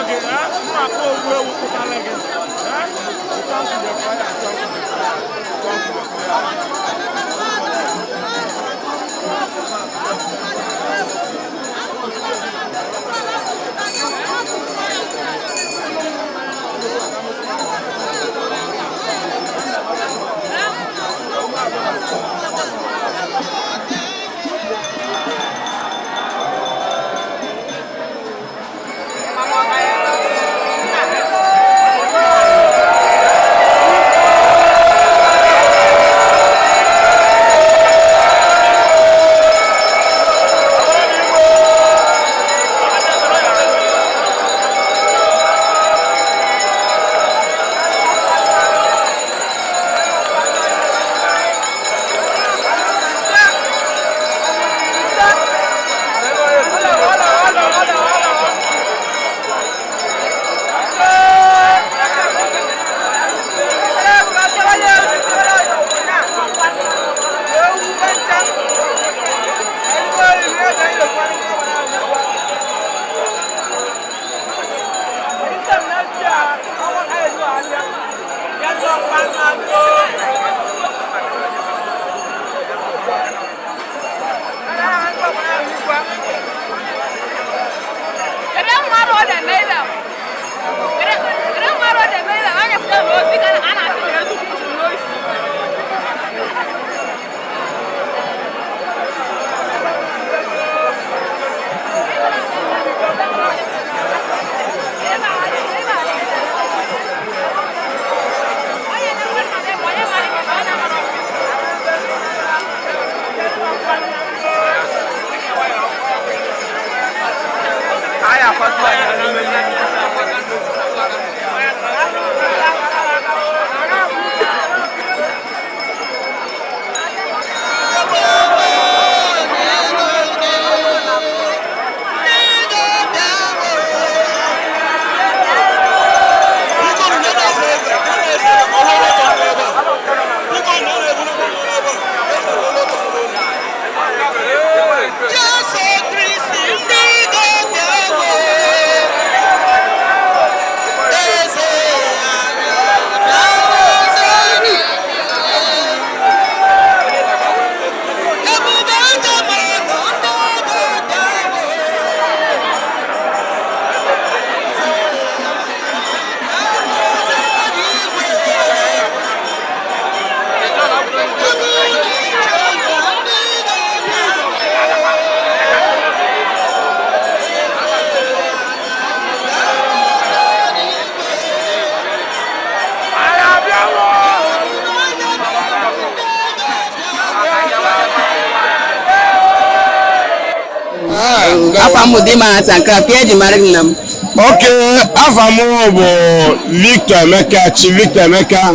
Gị mma akpọ ogbu ewu pụtara gị. Return to the fire, return to the fire, return to the fire. Kedu mmadụ ọ na-eme ile a? Kedu mmadụ ọ na-eme ile a? Anya pụta na ozi ka a na-asị na ezu kwuchuru n'oisi. Jesu Kristi, ndị ga-abịa. Eze anyị abịawo. Ebube aja mara na ndị ga-abịa. Anyị abịawo! Afa m dị mara Sankara ka eji mara gị nna m. Okay, afa m bụ Victor Emeka, Chief Victor Emeka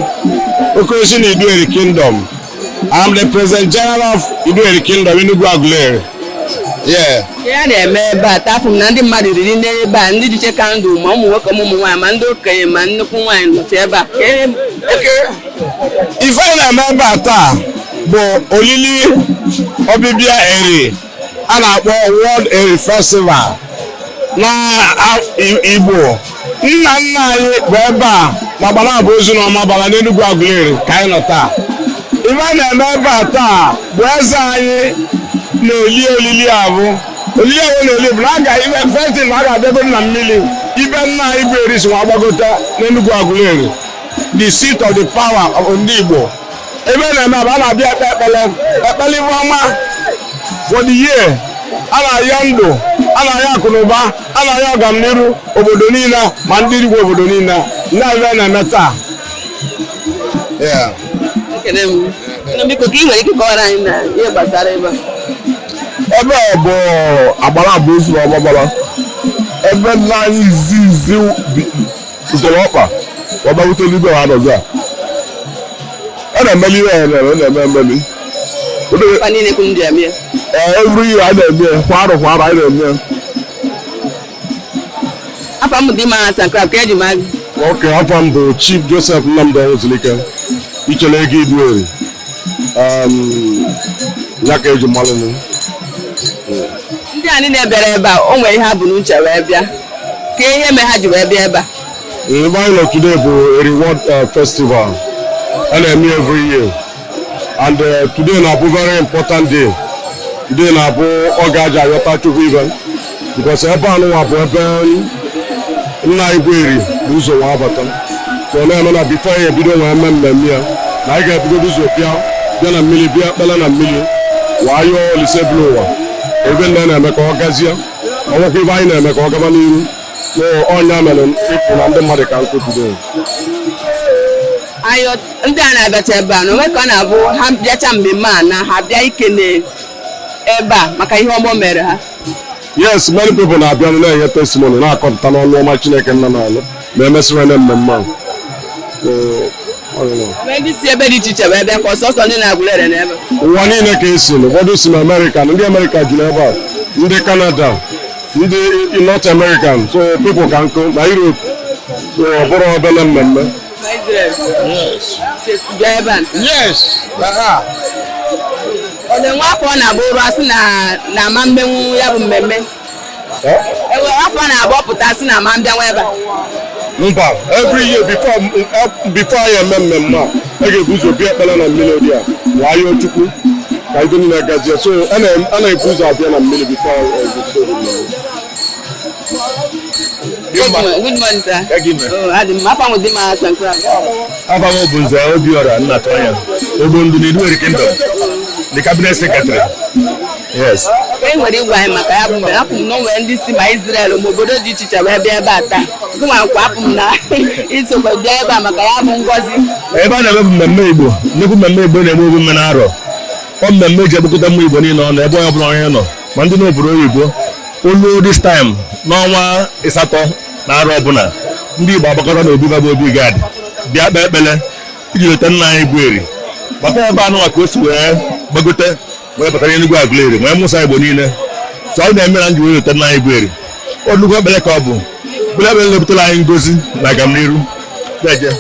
Okosi na Idueri Kingdom. I'm the President General of Idueri Kingdom, Enugu Aguleri. Yeah. Ihe a na-eme ebe a tafụ m na ndị mmadụ riri nne ebe a, ndị jiche kandụl, ma ụmụ nwoke ma ụmụ nwaanyị ma ndị okenye ma nnukwu nwaanyị nọcha ebe a. Ka ihe Ife anyị na-eme ebe a taa bụ olili ọbịbịa Eri a na-akpọ World Eri Festival na Igbo. Nna nna anyị bụ ebe a ma gbara bụ ozu na ọma bara n'Enugu Aguleri ka anyị nọ taa. Ife a na-eme ebe a taa bụ eze anyị na-eli olili abụ olili ahụ na-eli bụ na a ga ife first thing na a ga-abịago na mmiri ibe nna anyị bụ Eri si nwa gbagote n'Enugu Aguleri, the seat of the power of ndị Igbo. Ebe a na-eme bụ a na-abịa ekpe ekpele, ekpele ife ọma for the year. A na-ayọ ndụ, a na-ayọ akụnụba, a na-ayọ ọganiru obodo niile ma ndị Igbo obodo niile ndị abịa na-eme taa. Yeah. Ekene m. Nna, biko, ka ị nwere ike kọwara anyị na ihe gbasara ebe a. Ebe a bụ agbara abụ ozu na ọgbabara ebe nna anyị izi izi sitere ọkpa ọgbagute n'igwe ha nọzi a. A na-emeli ihe a na-eme na-eme emeli. Afa niile kwuru ji eme ya. Ee, every year anyị na-eme ya, kwa arọ kwa arọ anyị na-eme ya. Afa m dị mara Sankara ka eji mara gị. Okay, afa m bụ Chief Joseph Nnamdi Onwuzulike, Ichele Ego Idueri. Ya ka eji malụ m. Ndị a niile bịara ebe a, o nwere ihe ha bụ n'uche wee bịa. Ka ihe mere ha ji wee bịa ebe a? Ebe anyị nọ today bụ Eri World Festival a na-eme every year, and today na-abụ very important day. Today na-abụ oge aja ayọta Chukwu ibe, because ebe anụnwa bụ ebe nna igwe Eri bụ ụzọ nwa abata. So ọ na-eme na before ya ebido wee mee mmemme ya, na anyị ga-ebido ụzọ bịa bịa na mmiri, bịa kpele na mmiri, wee yọọ Olise bụrụ ụwa ebe nna na-eme ka ọ gazie ọnwụkwa ibe anyị na-eme ka ọ gaba n'iru. So ọnya mere ịpụ na ndị mmadụ ka nkụ today. Ayọ ndị a na-abịacha ebe a na onwe ka ọ na-abụ ha bịacha mmemme a na ha bịa ikene ebe a maka ihe ọma o mere ha? Yes, many people na-abịa na-enye testimony, na-akọpụta n'ọnụ ọma Chineke nna na-alụ ma emesịrị na mmemme ahụ. So, I don't know. Nwee ndị si ebe dị iche iche wee bịa, ka ọsọsọ ndị na-agwụlere n'ebe? Ụwa niile ka esi. Ụfọdụ si na Amerịka, ndị Amerịka juru ebe a, ndị Canada, ndị North American, so people ka nkụ na Europe, so ọ bụrụ obere mmemme. Na Israel bịa ebe a? Yes. Ọ na-enwe afọ ọ na-abụ ụrụ asị na na ama mmenwu ya bụ mmemme? Enwe afọ ọ na-abụ ọpụta asị na ama mbịanwa ebe a? Mba, every year before anyị eme mmemme a, a ga-ebu ụzọ bịa ekpere na mmiri dị a, wee yọọ Chukwu ka ibe niile gazie. So a na-ebu ụzọ abịa na mmiri before ebido mmemme. Good morning, good morning, sir. Oh, adị m afọ ahụ dị m asa nke a. Afa m bụ Nze Obiora Nnatọnya, Ogbondu n'Iduweri Kingdom, the cabinet secretary. Yes. E nwere igwe anyị maka ya bụ mmemme. Afụ m na o nwere ndị si ma Israel ma obodo dị iche iche wee bịa ebe a taa. Gụnwa nkwa, afụ m na isokwa bịa ebe a maka ya bụ ngọzi. Ebe a na-eme bụ mmemme Igbo, nnukwu mmemme Igbo na-eme obu mme na arọ. Ọ mmemme eji egbukọta mmụ Igbo niile ọnụ ebe onye ọbụla onye nọ, ma ndị n'obodo oyibo. Olu this time n'ọnwa 8 na arọ ọbụla, ndị Igbo agbakọta n'obi babụ Obi Gad bịa kpee ekpele iji leta nna anyị bụ Eri. Bata ebe anụnwa ka o si wee gbagote wee batara Enugu Aguleri wee mụsa Igbo niile. So ọ na-eme na nji wee leta nna anyị bụ Eri. Ọ nnukwu ekpere ka ọ bụ bụrụ ekpere na-ebutere anyị ngozi na agamniru. Deje.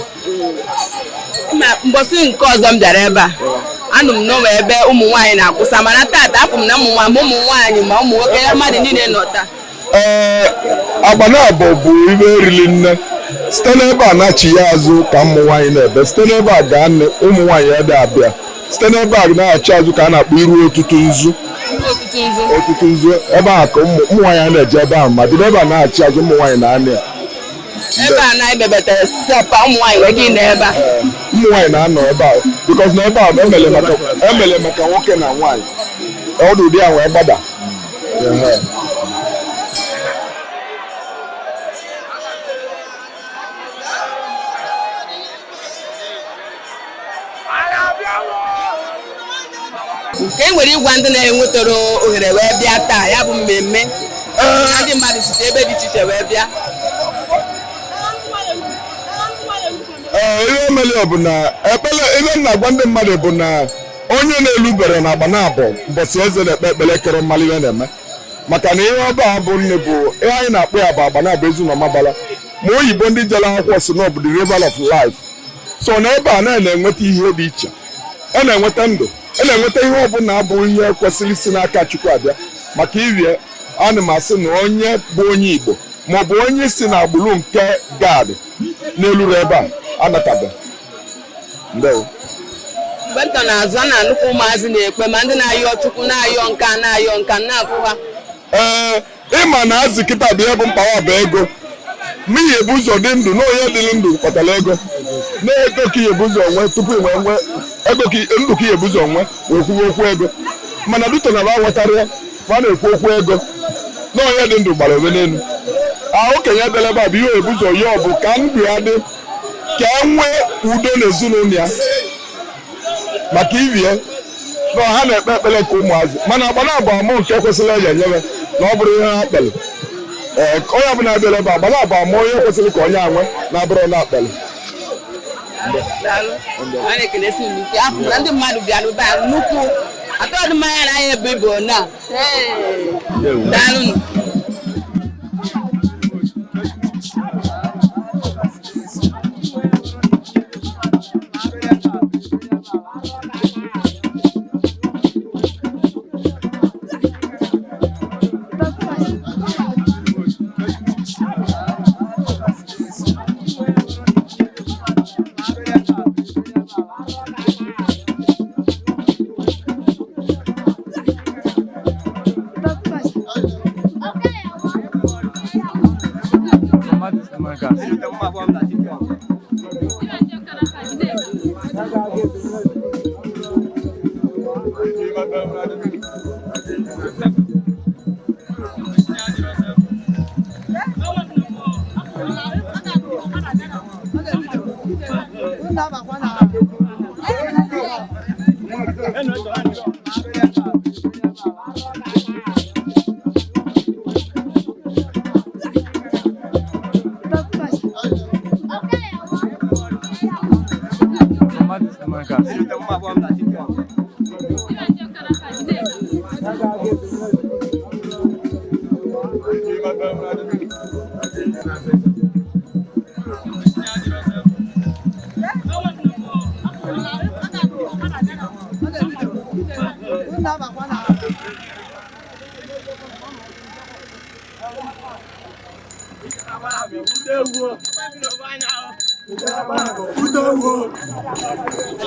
Ma mbọsị nke ọzọ m bịara ebe a, anụ m n'onwe ebe ụmụ nwaanyị na-akwụsa, mana taata afụ m na ụmụ nwaanyị ma ụmụ nwaanyị ma ụmụ nwoke ya mmadụ niile nọ taa. Ee, agbanabọ bụ ibe erili nne site n'ebe a na-achị ya azụ ka ụmụ nwaanyị na-ebe site n'ebe a gaa nne ụmụ nwaanyị ebe abịa site n'ebe a na-achị azụ ka a na-akpọ iru otutu nzu. Ọtụtụ nzu. Otutu nzu ebe a ka ụmụ nwaanyị a na-eje ebe ahụ, ma bido ebe a na-achị azụ, ụmụ nwaanyị na-anị ya. Ebe a na-ebebatara step ụmụ nwaanyị wee gị na ebe a? Ụmụ nwaanyị na-anọ ebe a because na ebe a emele maka nwoke na nwaanyị, ọdụ ụdị a wee gbada. Ehe. Ka e nwere ịgwa ndị na-enwetara ohere wee bịa taa ya bụ mmemme na ndị mmadụ site ebe dị iche iche wee bịa? Ee, ihe mere bụ na ekpere, ihe m na-agwa ndị mmadụ bụ na onye na-elubere na agba na-abụ mbọsị eze na-ekpe ekpere kere mmalụ ihe na-eme, maka na ihe ọba bụ nne bụ ihe anyị na-akpọ ya bụ agba na-abụ ezu na ọmabala, ma oyibo ndị jere akwụkwọ si na ọ bụ the river of life. So na ebe a na na-enweta ihe dị iche, a na-enweta ndụ, a na-enweta ihe ọbụla abụ ihe kwesịrị isi n'aka Chukwu abịa. Maka irie, ana m asị na onye bụ onye Igbo maọbụ onye si na agbụrụ nke Gad n'eluru ebe a anatabe. Ndewo. Mgbe m tọ n'azụ, a na-anụkwa ụmụazị na-ekpe, ma ndị na-ayọ Chukwu, na-ayọ nka, na-ayọ nka, na-afụ ha. Ee, ịma na azị kịta bụ ihe bụ mkpawa bụ ego n'ihi ebu ụzọ dị ndụ na onye dịrị ndụ kpatara ego na ego ka ihe ebu ụzọ nwee tupu i wee nwee ego ka ndụ ka ihe ebu ụzọ nwee wee kwuwe okwu ego. Mana duto na ba ghọtara ya, ma na-ekwu okwu ego na onye dị ndụ gbara ebe n'elu a. Okenye bịara ebe a bụ ihe ebu ụzọ ya ọ bụ ka ndụ ya dị, ka e nwee udo n'ezinụlọ ya, maka ibie na ha na-ekpe ekpere nke ụmụazị. Mana agba na-abụ amụ nke kwesịrị eji enyere na ọ bụrụ ihe ha kpere. Ee, onye ọbụla bịara ebe agba na-abụ amụ onye kwesịrị ka onye anwe na-abụrụ na akpere. Daalụ. A na-ekelesi unu ike. Afụ na ndị mmadụ bịara ebe a nnukwu atọdụ mmanya na anya ebe ibo na. Daalụ.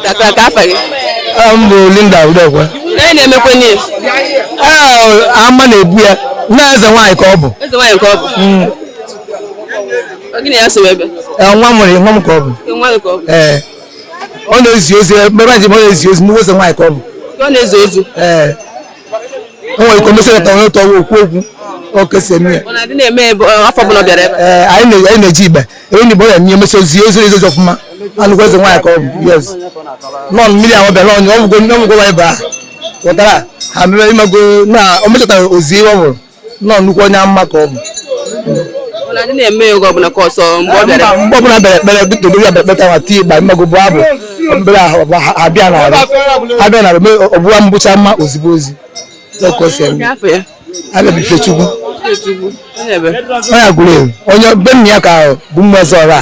Tata ka afa gị. M bụ Linda Udekwe. Onye na-emekwe n'ihe? Ee, ama na-ebu ya na eze nwaanyị ka ọ bụ. Eze nwaanyị ka ọ bụ. Ọ gịnị ya so ebe? Ee, nwa mụrụ nwa m ka ọ bụ. Nwa gị ka ọ bụ. Ee, ọ na-ezi ozi ebe anyị ọ na-ezi ozi nnukwu eze nwaanyị ka ọ bụ. Ọ na-ezi ozi. Ee, o nwere ike omesi leta onye tọwa okwu okwu ọ ka esi eme ya. Ọ na-adị na-eme ebe afọ ọbụla ọ bịara ebe. Ee, anyị na-eji igbe ebe ndị Igbo na-eme emesi ozi ozi ozi ozi ọfụma anụkwu eze nwaanyị ka ọ bụ. Yes, nọ mmiri ahụ bịara ọnyụ ọgwụgwọ ọgwụgwọ ebe a ghọtara ha mere imego na o mechọtara ozi ihe ọ hụrụ nọ nnukwu onye ama ka ọ bụ. Ọ na-adị na-eme ya oge ọbụla ka ọsọ mgbe ọ bịara ebe. Mgbe ọbụla bịara ekpere dịka obodo ya bịara ekpere ma tie ịgba mmego bụ abụ obere ahụ abịa na arụ abịa na arụ mee ọbụwa mbụcha mma ozigbo ozi. Ọ ka o si eme. Afọ ya. Abịa bụ Ifechukwu. Ifechukwu. Onye ebe? Onye agụrụ ewu onye be nna ya ka bụ mmụọ ọzọ ọra.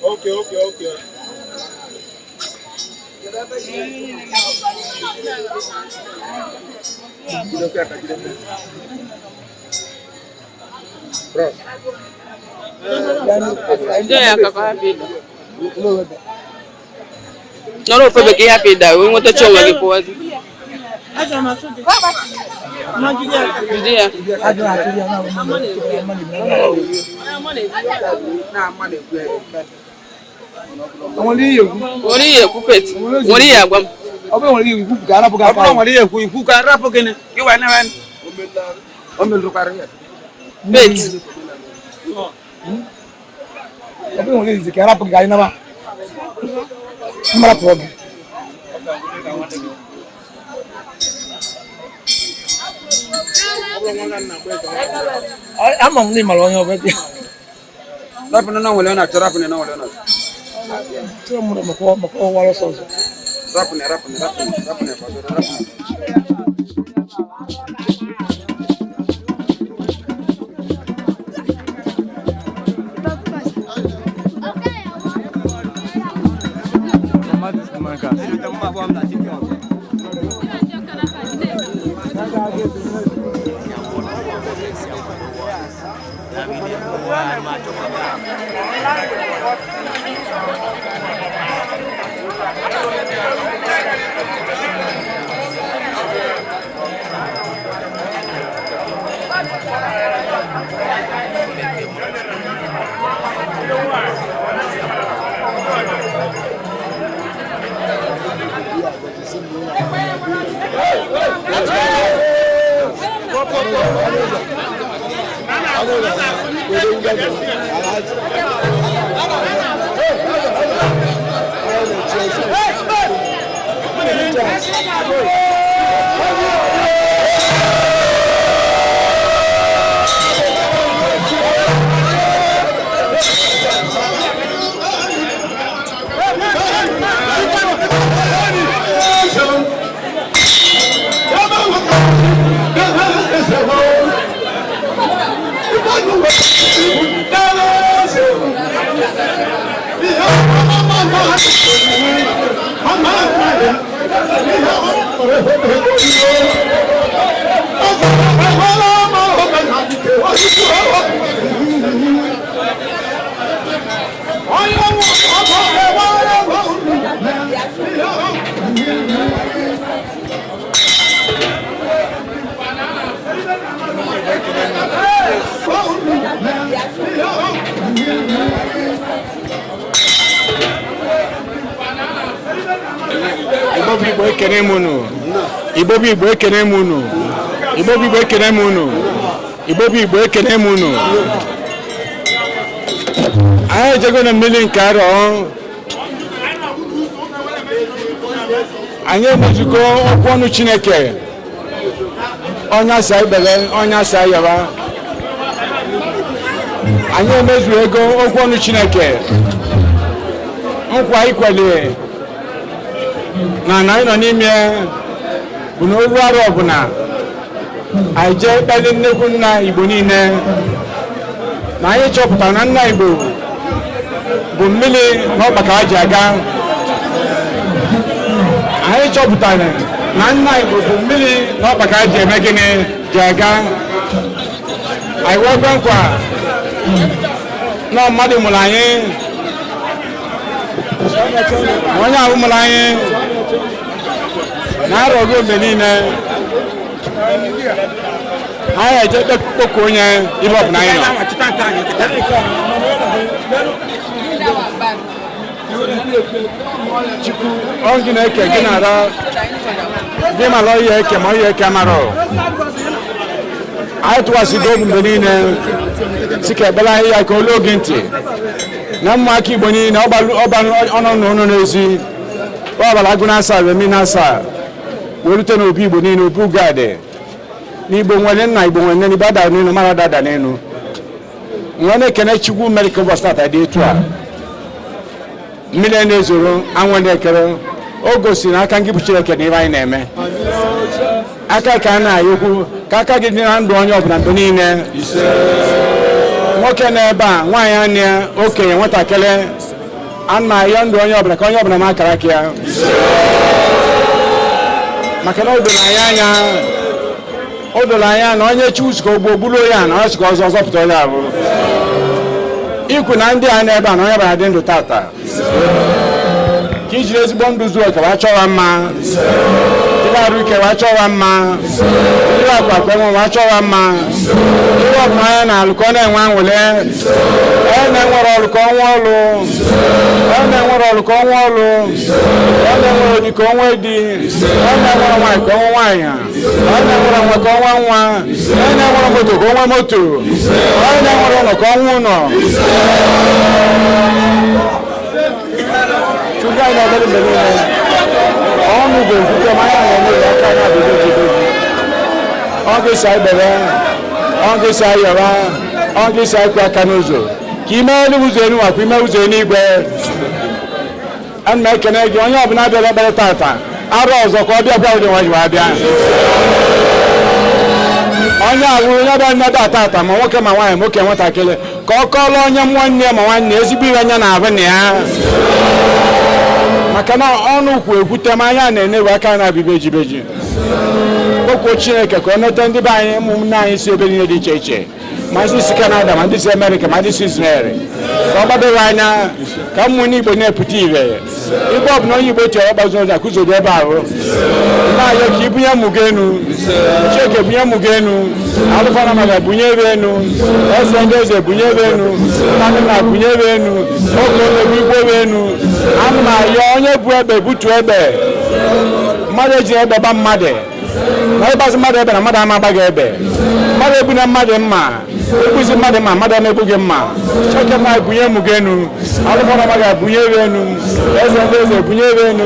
Okay, okay, okay. Jide ya aka ka ọ hapụ ịda. Nọrọ ofu ebe ka ị hapụ ịda wee nwetacha onwe gị pụwazi. Jide ya. Nwere ihe ekwu Faith? Nwere ihe agwa m? Ọ bụrụ nwere ikwu ka arapụ gị aka. Ọ bụrụ nwere ihe ekwu ikwu ka arapụ gịnị? Ịwa na o merụkwara ya. Faith. Ọ bụrụ nwere izi ka arapụ gị ka anyị naba. Mara pụọ gị. Ama m na ị mara onye ọbụla. Rapụ na nwere ọ na-achọ, rapụ na nwere ọ na-achọ. Chọrọ m maka maka ọwara ọsọ ọzọ. Rapụ na rapụ na rapụ na rapụ na rapụ na. Mama, Igbo bụ Igbo, ekene m unu. Igbo bụ Igbo, ekene m unu. Igbo bụ Igbo, ekene m unu. Igbo bụ Igbo, ekene m unu. Anyị ejego na mmiri nke arọ. Anyị emezugo okwu ọnụ Chineke. Onye asị ekpere, onye asị ayọba. Anyị emezu ego okwu ọnụ Chineke. Nkwa ikwele na anyị nọ n'ime bụ na olu arụ ọbụla anyị jee kpeli nnekwu nna Igbo niile, na anyị chọpụtara na nna Igbo bụ mmiri na ọkpa ka ha ji aga. Anyị chọpụtara na nna Igbo bụ mmiri na ọkpa ka ha ji eme gịnị, ji aga. Anyị wee kwe nkwa na mmadụ mụrụ anyị, na onye ahụ mụrụ anyị na-arọ ruo mgbe niile anyị eje kpọkuo onye ibe ọbụla anyị nọ. Chukwu ọ gị na-eke gị na-ara gị mara ọhịa eke ma ọhịa eke amarọ. Anyị tụkwasịgo obi mgbe niile si ka ekpere anyị ya ka olu oge ntị na ụmụaka Igbo niile ọba ọnụ na ụnụ n'ezi ọbara agụ na asaa remi na asaa wee rute n'obi Igbo niile, obi ugadị na Igbo nwere nna, Igbo nwere nne, Igbo adara n'elu mara dada n'elu. Nwee na-ekene Chukwu mere ka ụbọchị tata dị etu a. Mmiri na-ezoro, anwụ na-ekere, o gosiri na aka ngị bụ Chineke na ibe anyị na-eme aka ka a na-ayọ okwu ka aka gị dị na ndụ onye ọbụla mgbe niile. Nwoke nọ ebe a, nwaanyị anya, okenye, nwatakịrị, a na-ayọ ndụ onye ọbụla ka onye ọbụla ma akara aka ya, maka na o doro anyị anya, o doro anya na onye chi ụzọ ka o gbuo gburu ya, na onye sị ka ọzọ zọpụta onye ahụ ikwu na ndị a n'ebe a na onye ọbụla dị ndụ tata ka ijiri ezigbo ndụ zuo oke wee chọwa mma, jiri arụ ike wee chọwa mma, jiri akwa akwa enwe wee chọwa mma, ihe ọbụla onye na-alụ ka ọ na-enwe anwụle, onye na-enwere ọrụ ka ọ nwee ọrụ, onye na-enwere ọrụ ka ọ nwee ọrụ, onye na-enwere di ka ọ nwee di, onye na-enwere nwaanyị ka ọ nwee nwaanyị, onye na-enwere nwa ka ọ nwee nwa, onye na-enwere moto ka ọ nwee moto, onye na-enwere ụlọ ka ọ nwee ụlọ. Chukwu anyị na-ebere mgbe niile ọnụ ga-ekwute ma ya na-eme aka ya bụ eji ọ ga-esi anyị bere, ọ ga-esi anyị yọrọ, ọ ga-esi anyị kwụ aka n'ụzọ ka ime elu ụzọ elu makwa ime ụzọ eluigwe. Ana m ekene gị onye ọbụla bịara ekpere tata, arụ ọzọ ka ọ bịakwa ụdị nwa ji wee bịa. Onye ahụ onye bịara n'ebe a tata, ma nwoke ma nwaanyị, ma okenye, nwatakịrị, ka ọ kọọrọ onye nwanne ma nwanne ezigbo ihe anya na-ahụ na ya, maka na ọnụ kwu ekwute ma anya na-enewe aka na-abịa beji beji. Kpọkuo Chineke ka ọ nete ndị be anyị, ụmụnne anyị si ebe niile dị iche iche, ma ndị si Kanada, ma ndị si Amerịka, ma ndị si Israel, ka ọ gbadoro anya ka ụmụnne Igbo na-epụta ire. Igbo ọbụla onye Igbo tinyere ọgbazi ụzọ akụzodi ebe ahụ na-ayọ ka ibunye mụ gị enu. Chineke bunye mụ gị enu, alụfana maka bunye ebe enu, eze ndị eze bunye ebe enu, nna nna bunye ebe enu, oke onye bụ igbo ebe enu. Ana m ayọ onye bu egbe butuo egbe, mmadụ eji egbe gba mmadụ na ịgbazi mmadụ egbe na mmadụ ama agba gị egbe, mmadụ egbu na mmadụ mma egbuzi mmadụ mma, mmadụ ama egbu gị mma. Chineke ma bunye mụ gị enu, alụfana maka bunye ebe enu, eze ndị eze bunye ebe enu,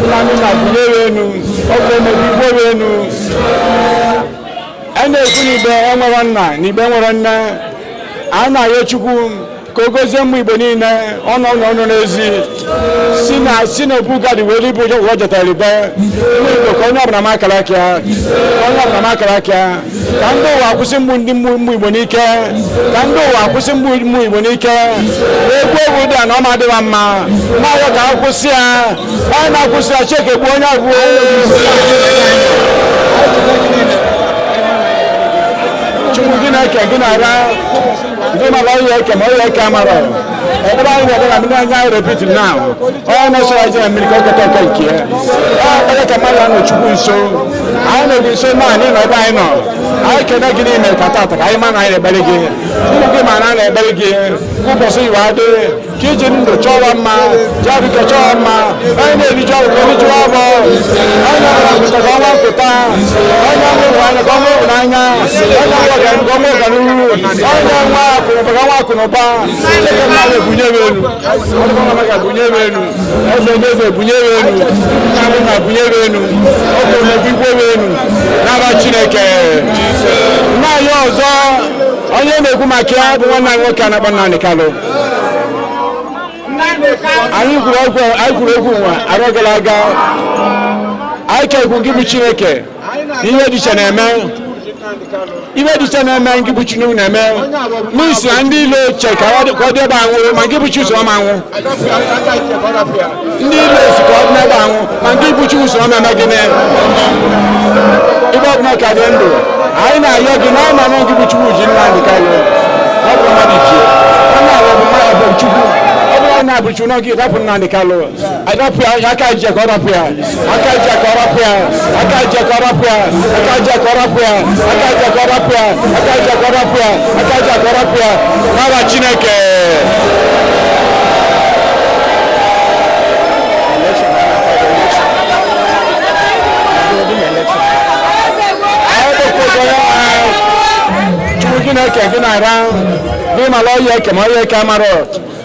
nna nna bunye ebe enu, oke onye bụ igbo ebe enu. A na-ekwu na Igbo enwere nna na Igbo enwere nne. A na-ayọ Chukwu ka o gozie ụmụ Igbo niile ọnụ ọnụ ọnụ n'ezi si na si na obugadi wee ibu ụgwọ jetara ibe ụmụ Igbo ka onye ọbụla makara aka ya, ka onye ọbụla makara aka ya, ka ndị ụwa kwụsị mgbu ndị mmụ Igbo n'ike, ka ndị ụwa kwụsị mgbu mmụ Igbo n'ike. Egwu egwu dị a na ọma adịwa mma mmadụ ka akwụsị ya, onye na-akwụsị ya Chineke gbuo onye agwụ. Chukwu gị na-eke gị na-ara ndị mara ọya eke ma ọya eke amara ekpere anyị na-ekpe na mmiri anya anyị repeat now, onye na-esoro anyị na mmiri ka ọ keta oke nke ya. Ọ ekpere ka mmadụ anọ Chukwu nso, anyị nọ gị nso naanị nọ ebe anyị nọ. Anyị kene gị n'ime ka tata ka anyị ma na anyị na-ekpere gị, ụmụ gị ma na anyị na-ekpere gị ụbọchị iwe adị ka iji ndụ chọwa mma ji ahụike chọwa mma, onye na-eriju ọrụ ka orijuo ọbọ, onye na-amara mpụta ka ọnwa mpụta, onye nwe ịhụnanya ka ọnwa ịhụnanya, onye nwe ọganihu ka ọnwa ọganihu, onye nwe akụnụba ka ọnwa akụnụba. Chineke mmadụ ebunye m elu, ọdụkọ ga ebunye m elu, eze ndị eze ebunye m elu, nna m na ebunye m elu, okenye ebikwe m elu n'aba Chineke. Nna anyị ọzọ onye na-ekwu maka ya bụ nwanne anyị nwoke a na-akpọ Nnamdi Kanu. Anyị kwuru okwu nwa arọ gara aga, anyị kekwu gị bụ Chineke ihe dị iche na-eme, ihe dị iche na-eme gị bụ Chineke na-eme n'isi na ndị ilo che ka ọ dị ebe anwụ, ma gị bụ Chukwu so anwụ. Ndị ilo si ka ọ dị n'ebe anwụ, ma gị bụ Chukwu so eme gịnị ibe ọbụla ka dị ndụ. Anyị na-ayọ gị na ọma na gị bụ Chukwu ji Nnamdi Kanu, ọ bụrụ mmadụ ji ọ na-alụ bụ mmadụ bụ Chukwu, ọ bụrụ na abụ Chukwu na gị rapụ Nnamdi Kanu, rapụ ya aka ji ka ọ rapụ ya, aka ji ka ọ rapụ ya, aka ji ka ọ rapụ ya, aka ji ka ọ rapụ ya, aka ji ka ọ rapụ ya, aka ji ka ọ rapụ ya, aka ji ka ọ rapụ ya n'aba Chineke. Chukwu gị na-eke gị na-ara gị mara ọya eke ma ọya eke amara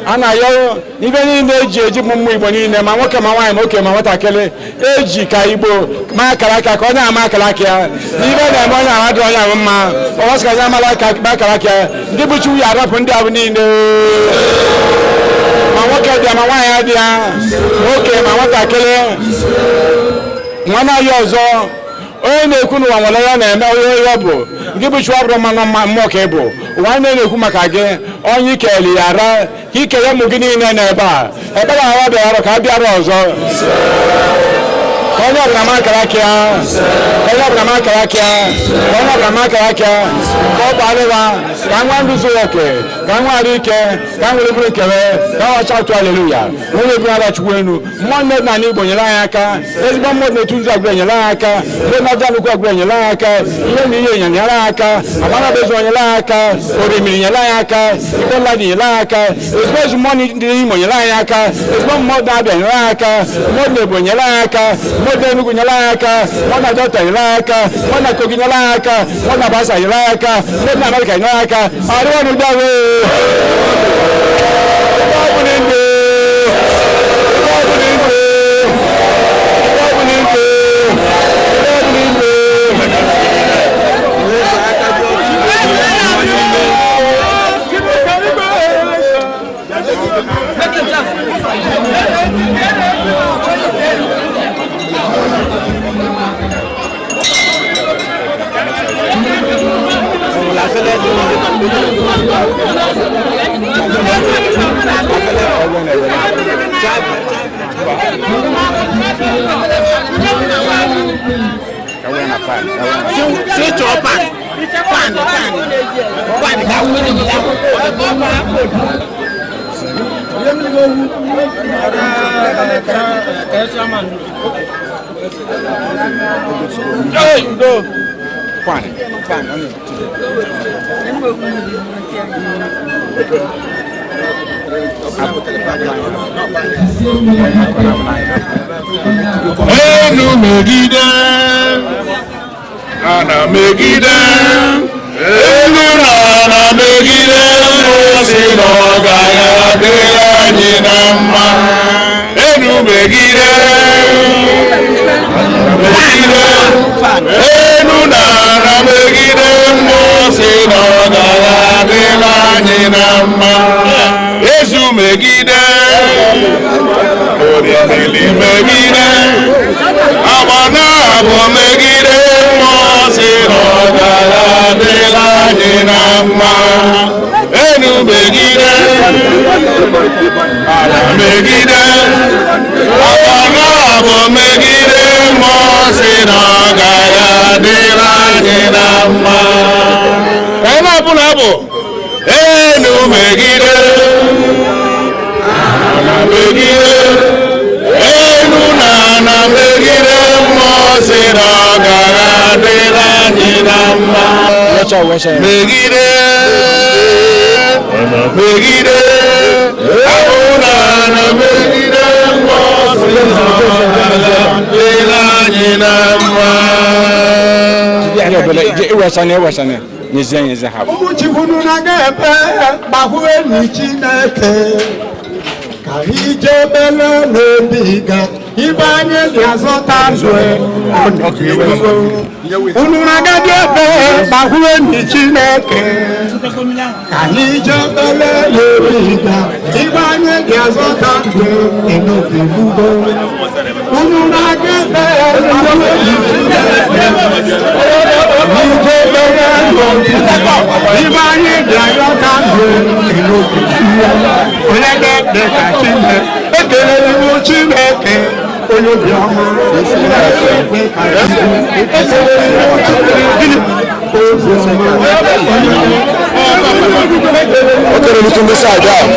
a na-ayọ ibe niile eji eji bụ mmụ Igbo niile, ma nwoke ma nwaanyị ma okenye ma nwatakịrị, eji ka Igbo ma akara aka ka onye ama akara aka ya na ibe na-eme onye ahụ adịrị onye ahụ mma, ọwasị ka onye amara aka ma akara aka ya. Ndị bụ Chukwu ya arapụ ndị ahụ niile, ma nwoke dị ya ma nwaanyị dị ya, okenye ma nwatakịrị. Nwanne anyị ọzọ onye na-ekwu n'ụwa nwere ya na-eme onye ọ bụ nke bụ Chukwu abụrụ mmanụ mmụọ ka ị bụ ụwa anyị na-ekwu maka gị, onye ikeli ya ara ka ikele ụmụ gị niile n'ebe a ekpere ahụ bịara ka a bịara ọzọ, ka onye ọbụla ma akara aka ya, ka onye ọbụla ma akara aka ya, ka onye ọbụla ma akara aka ya, ka ọ gbalịwa ka nwa ndụ zuru oke, ka nwa arụ ike, ka nwere bụrụ nkele, ka ọ ọcha tụ aleluya nwere bụrụ ala Chukwu elu. Mmụọ nne na Igbo nyere anyị aka, ezigbo mmụọ na-etu nzu agwụ enyere anyị aka, ndị na-aja nnukwu agwụ enyere anyị aka, ihe na ihe nyere anyị aka, amara bụ eze nyere anyị aka, orimiri nyere anyị aka, ikpe nladị nyere anyị aka, ezigbo ezi mmụọ ndị Imo nyere anyị aka, ezigbo mmụọ na-abịa nyere anyị aka, mmụọ na Ebonyi nyere anyị aka, mmụọ na Enugu nyere anyị aka, mmụọ na Delta nyere anyị aka, mmụọ na Kogi nyere anyị aka, mmụọ na Bayelsa nyere anyị aka, mmụọ na Amerịka nyere anyị aka. Arịwa n'ụdị ahụ Enu megide ana megide elu na ana megide si na ọ gaghị adịrị anyị na mma. Enu megide megide elu na ana megide mmụọ si na ọ gaghị adịrị anyị na mma. na mma. Enu megide, ala megide, ọnụ bụ megide mmụọ si na ọ gaghị adịrị anyị na mma. Ka anyị na-abụ na abụ enu megide, ala megide, enu na ala megide mmụọ si na ọ gaghị adịrị anyị na mma. Megide, megide, ahụ na ala megide mmụọ si na ọ gaghị adịrị anyị na mma. Ụmụ Chikwunu na-aga ebe gbakwuenyi Chineke ka anyị jebele n'obi ga ibe anyị ji azọta ndụ. Unu na-aga dị ebe gbakwuenyi Chineke ka anyị jebele n'obi ga ibe anyị ji azọta ndụ enobi ugbo. Unu na-aga ebe gbakwuenyi Chineke anyị jebele n'obi ga ibe anyị ji azọta ndụ enobi ugbo. Onye ga-ekpe ka Chineke ekelele m Chineke onye obiọma ekpe ka Chineke ekelele m Chineke obiọma. O kere m ndị saịdị ahụ.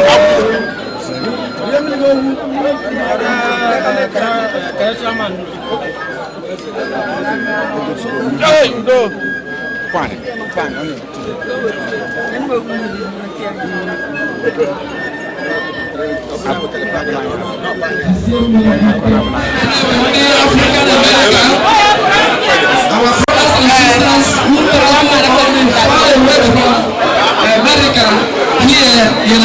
Our brothers and sisters who travel far away from America here in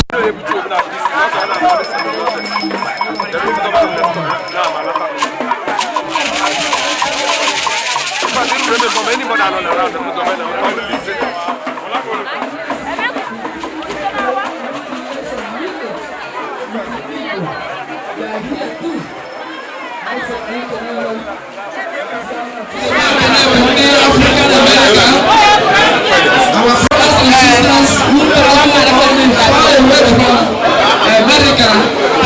Our brothers and sisters who travel far away from America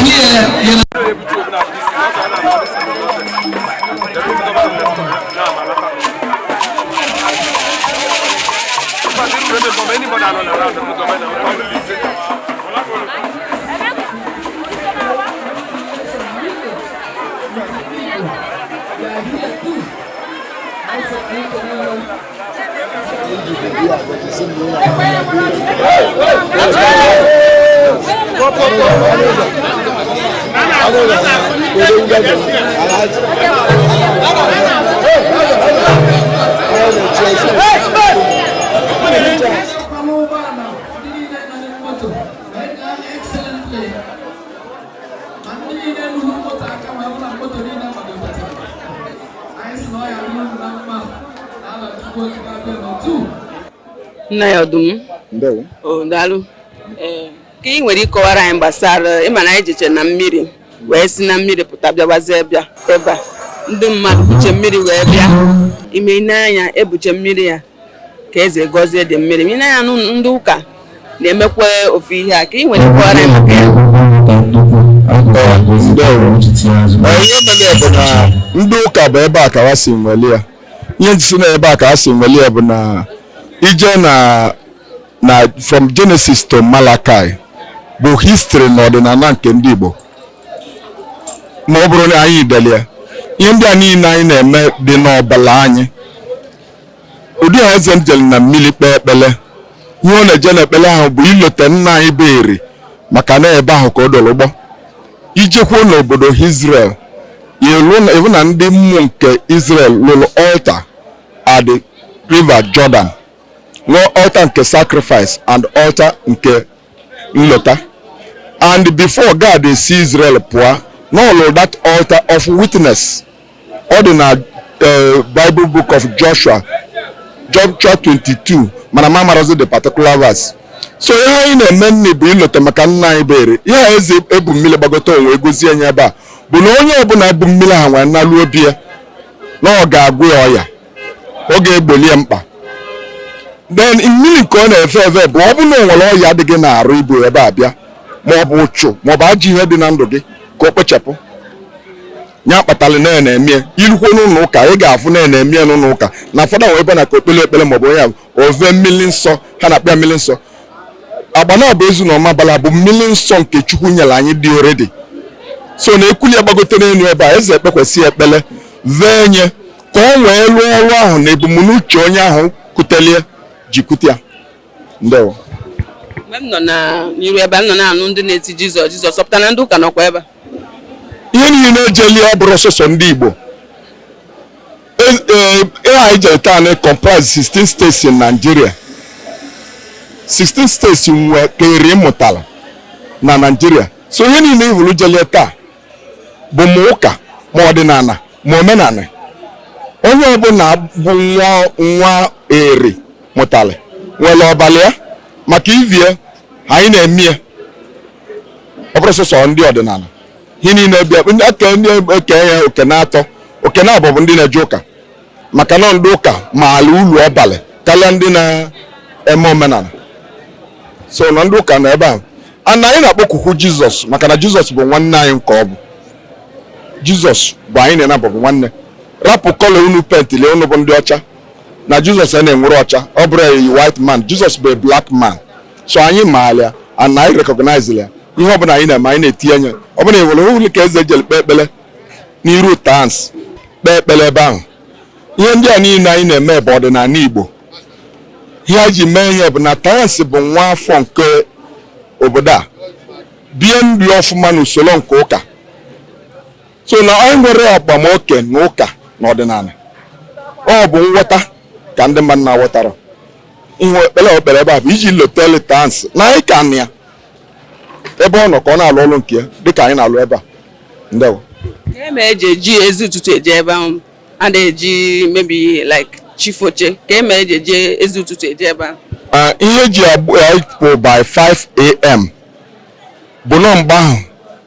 here in Nna ya ọdụm. Ndewo. O daalụ. Ee, ka ị nwere ịkọwara anyị gbasara ịma na anyị jeche na mmiri wee si na mmiri pụta bịawazie bịa ebe a ndị mmadụ buche mmiri wee bịa ime n'anya ebuche mmiri ya ka eze gọzie dị mmiri ime n'anya nụ ndị ụka na-emekwa ofu ihe a ka ị nwere ịkọwara anyị maka ya. Ndewo. Ihe mere bụ na ndị ụka bụ ebe a ka ha si nweli ya. Ihe si na ebe a ka ha si nweli ya bụ na ije na from Genesis to Malachi bụ history na ọdịnala nke ndị Igbo. Ma ọ bụrụ na anyị delie ihe ndị a niile anyị na-eme dị n'ọbala anyị. Ụdị a eze njel na mmiri kpee ekpele, ihe ọ na-eje n'ekpele ahụ bụ ilote nna anyị bụ Eri, maka na ebe ahụ ka o doro ụgbọ ijekwuo n'obodo Israel, ịhụ na ndị mmụọ nke Israel lụrụ altar at the river Jordan, lụọ altar nke sacrifice and altar nke nlota. And before God esi Israel pụọ na ọ lụrụ that altar of witness. Ọ dị na Bible book of Joshua, Joshua 22, mana ma marazi the particular verse. So ihe anyị na-eme nne bụ ilote maka nna anyị bụ Eri. Ihe a eze ebu mmiri gbagote onwe egozie anyị ebe a bụ na onye ọbụla bụ mmiri ahụ nwere nalụ obi ya na ọ ga-agwụ ya ọya, ọ ga-egboli ya mkpa. Then mmiri nke ọ na-efe efe bụ ọ bụ na o nwere ọya dị gị na-arụ ibu ebe a bịa, ma ọ bụ ụchụ, ma ọ bụ ajọ ihe dị na ndụ gị ka o kpochapụ ya kpatara na na-eme. Irukwo n'ụlọ ụka, ị ga-afụ na na-eme n'ụlọ ụka na fada nwee ebe na ka okpele ekpele, maọbụ onye ahụ ove mmiri nsọ ha na-akpọ ya mmiri nsọ. Agbana bụ ezu na ọmabala bụ mmiri nsọ nke Chukwu nyere anyị dị already. So na ekwuli agbagote n'elu ebe a, eze ekpekwesị ekpele vee nye ka ọ wee lụọ ọrụ ahụ na ebumnuche onye ahụ kutelie ji kute ya. Ndewo. Mgbe m nọ na n'iru ebe a, m nọ na-anụ ndị na-eti Jizọs, Jizọs, ọ pụtara na ndị ụka nọkwa ebe a? Ihe niile ejeli ọ bụrụ sọsọ ndị Igbo. Ihe anyị jere taa na comprise 16 states in Nigeria. 16 states nwe ka eri mụtara na Nigeria. So ihe niile ihụrụ jelie taa bụ ma ụka, ma ọdịnala, ma omenala. Onye ọbụla bụ nwa nwa eri mụtara nwere ọbala ya maka ivie anyị na-eme ya. Ọ bụrụ sọsọ ndị ọdịnala, ihe niile bịa ndị eke, ndị eke ya oke na-atọ, oke na-abụ bụ ndị na-eje ụka, maka na ndị ụka maala ulu ọbalị karịa ndị na-eme omenala. So na ndị ụka nọ ebe a, ana anyị na-akpọkwukwu Jizọs, maka na Jizọs bụ nwanne anyị nke ọ bụ Jizọs bụ anyị na-enabụ bụ nwanne. Rapụ colour unu pentili unu bụ ndị ọcha na Jizọs a na-enwere ọcha, ọ bụrụ a white man. Jizọs bụ a black man. So anyị maala ya and anyị recognize ya. Ihe ọbụla anyị na-eme, anyị na-etinye anya ọbụla ewere ụlọ ka eze jere kpee ekpere n'iru tans, kpee ekpere ebe ahụ. Ihe ndị a niile anyị na-eme bụ ọdịnala Igbo. Ihe anyị ji mee ihe bụ na tans bụ nwa afọ nke obodo a, bie ndụ ọfụma n'usoro nke ụka. So na anyị nwere akpamoke na ụka na ọdịnala, ọ bụ nghọta ka ndị mmadụ na-aghọtara. Ihe ekpere okpere ebe a bụ iji lotele tans na anyị ka na ya ebe ọ nọ ka ọ na-alụ ọrụ nke ya dịka anyị na-alụ ebe a. Ndewo. Ka eme eji eji ezi ụtụtụ eje ebe ahụ, a na-eji maybe like chifoche, ka eme eji eji ezi ụtụtụ eje ebe ahụ? Ihe eji apụ by 5 a.m. bụ nọ mgbe ahụ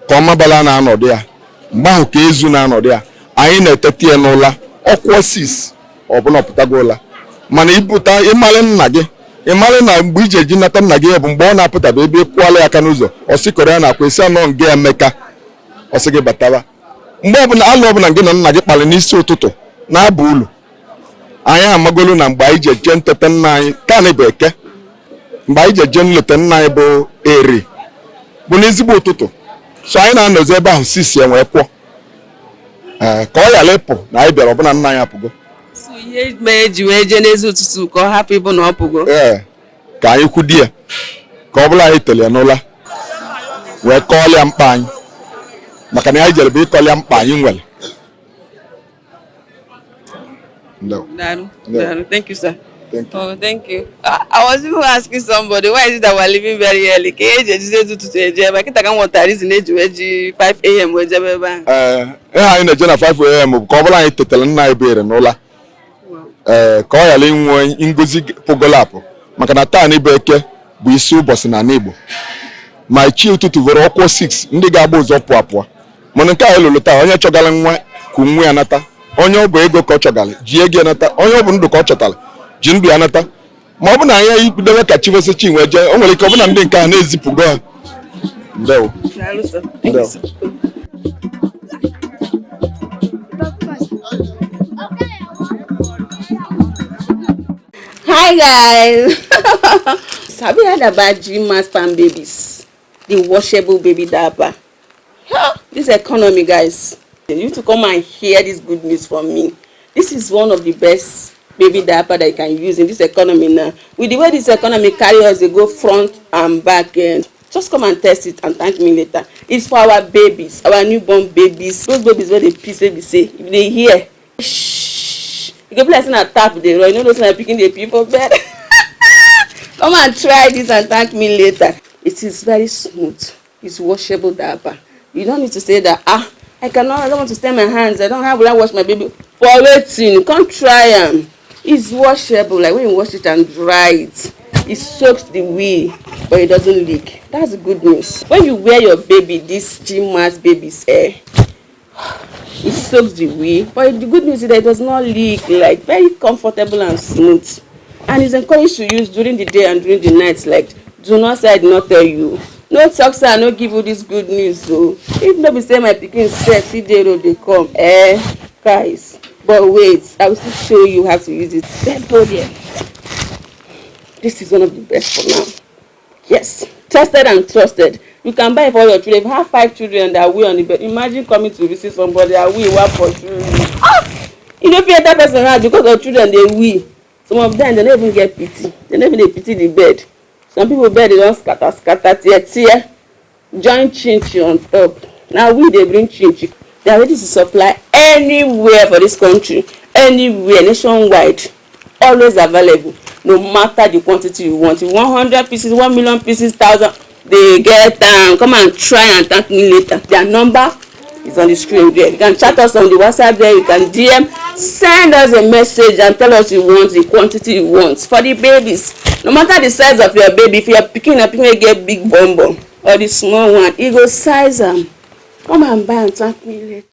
ka ọmabala na-anọdụ ya, mgbe ahụ ka ezu na-anọdụ ya. Anyị na-etete ya n'ụla ọkwụọ 6 ọbụla ọpụtago ụla. Mana ịpụta, ịmalị nna gị, ịmalị na mgbe iji eji nata nna gị bụ mgbe ọ na-apụtaba ebe ịkwụọla ya aka n'ụzọ, ọ sịkọrọ ya na-akwa esi anọ nga Emeka, ọ sị gị bataba. Mgbe ọbụla alụ ọbụla gị na nna gị kpalị n'isi ụtụtụ na-aba ulu, anyị amagolu na mgbe anyị ji eje ntete nna anyị taa bụ eke, mgbe anyị ji eje nleta nna anyị bụ eri bụ n'ezigbo ụtụtụ. So anyị na-anọzi ebe ahụ sisi enwee kwụọ, ee, ka ọ ghara ịpụ na anyị bịara ọbụna nna anyị apụgo. So ihe mee eji wee jee n'ezi ụtụtụ ka ọ hapụ ịbụ na ọ pụgo. Ee, ka anyị kwudi ya ka ọ bụla anyị tere ya n'ụla wee kọọlịa mkpa anyị, maka na anyị jere bụ ịkọlịa mkpa anyị nwere. Ndewo. Daalụ. Yeah. Daalụ. Thank you, sir. Thank you. Oh, thank you. I was even asking somebody, why is it that we're leaving very early? Ka eji ejizi ezi ụtụtụ eje ebe a? Kịta ka m nwetara reason eji wee ji 5 a.m. wee jebe ebe ahụ. Ee, ihe anyị na-eje na 5 a.m. bụ ka ọ bụla anyị tetara nna anyị bere n'ụla, ee, ka ọ ghara inwe ngozi pụgolo apụ, maka na taa n'ịbụ eke bụ isi ụbọchị n'ala Igbo. Ma chi ụtụtụ vere ọkwụ 6, ndị ga-agba ụzọ pụọ apụọ. Mana nke a lụrụ taa, onye chọgara nwa kwu nwa ya nata, onye ọ bụ ego ka ọ chọgara ji ego ya nata, onye ọ bụ ndụ ka ọ chọtara ji ndụ ya nata. Ma ọ bụ na anyị dewe ka chi fesi chi wee jee, o nwere ike ọ bụ na ndị nke a na-ezipụgo ha. Ndewo. Daalụ, sir. Thank you, sir. Hi guys! Have you heard about G-Max Farm Babies? The washable baby diaper. Huh, this economy, guys. You need to come and hear this good news from me. This is one of the best baby diaper that you can use in this economy now. With the way this economy carry us, they go front and back, and just come and test it and thank me later. It's for our babies, our newborn babies, those babies wey dey piss wey be say if they hear shh, e go be like say na tap dey run. You no know say na pikin dey pee for bed. Come and try this and thank me later. It is very smooth. It's washable diaper. You don't need to say that, ah, I cannot, I don't want to stain my hands, I don't have, will I wash my baby for wetin? Come try am. It's washable. Like when you wash it and dry it, it soaks the wee, but it doesn't leak. That's the good news. When you wear your baby this G-Max babies, it soaks the wee, but the good news is that it does not leak. Like, very comfortable and smooth. And it's encouraged to use during the day and during the night. Like, do not say I did not tell you. No talk say I no give you this good news o. If no be say my pikin sef still dey road dey come, eh, guys. But wait, I will still show you how to use it. Let's go there. This is one of the best for now. Yes, tested and trusted. You can buy for all your children. If you have 5 children that wee on the bed, imagine coming to visit somebody that wee wan pursue you. Ah! You no fit enter person house because your children dey wee. Some of them, they no even get pity. They no even dey pity the bed. Some people bed dey don scatter scatter, tear tear, join chin chin on top. Na we dey bring chin chin. They are ready to supply anywhere for this country, anywhere, nationwide, always available, no matter the quantity you want. If you want 100 pieces, 1 million pieces, 1,000, they get am. Come and try and thank me later. Their number is on the screen there. You can chat us on the WhatsApp there. You can DM, send us a message and tell us you want the quantity you want for the babies. No matter the size of your baby, if your pikin na pikin wey get big bum bum or the small one, e go size am. Come and buy and thank me later.